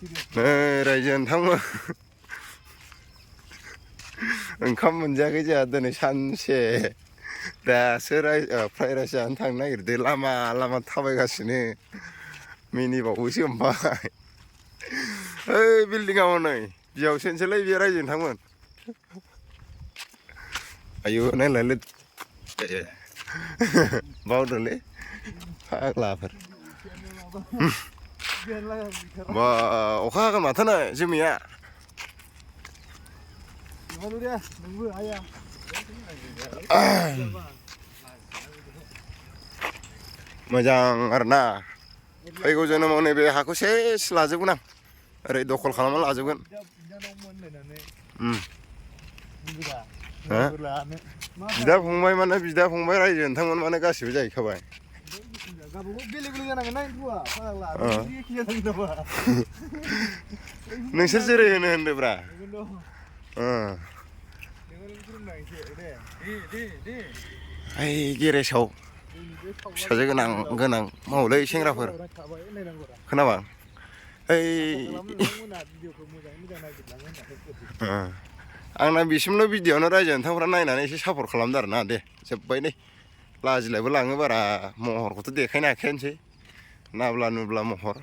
नै रायजो नोंथांमोन ओंखाम मोनजायाखै जोंहा दिनै सानसे दासो फ्राय राइस जानो थांनो नागिरदों लामा लामा थाबायगासिनो मिनिबावोसो ओमफ्राय ओइ बिल्डिंआव नै बियावसोनोसैलै बे रायजो नोंथांमोन आयु नायलाय बावदोंलै फाग्लाफोर बा अखा हागोन माथो नै जोमैया मोजां आरोना फैगौ जोनोमाव नैबे हाखौ सेस लाजोबगोन आं ओरै दखल खालामना लाजोबगोन बिदा फंबाय माने बिदा फंबाय रायजो नोंथांमोन माने गासिबो जाहैखाबाय नोंसोर जेरै होनो होनदोब्रा ओइ गेरेसाव फिसाजो गोनां गोनां मावोलै सेंग्राफोर खोनाबाय ओइ आंना बिसिमल' भिडिअ'आवनो रायजो नोंथांफ्रा नायनानै एसे सापर्ट खालामदो आरोना दे जोब्बाय दे लाजिलायबो लाङो बारा महरखौथ' देखायनो हाखायानोसै नाब्ला नुब्ला महर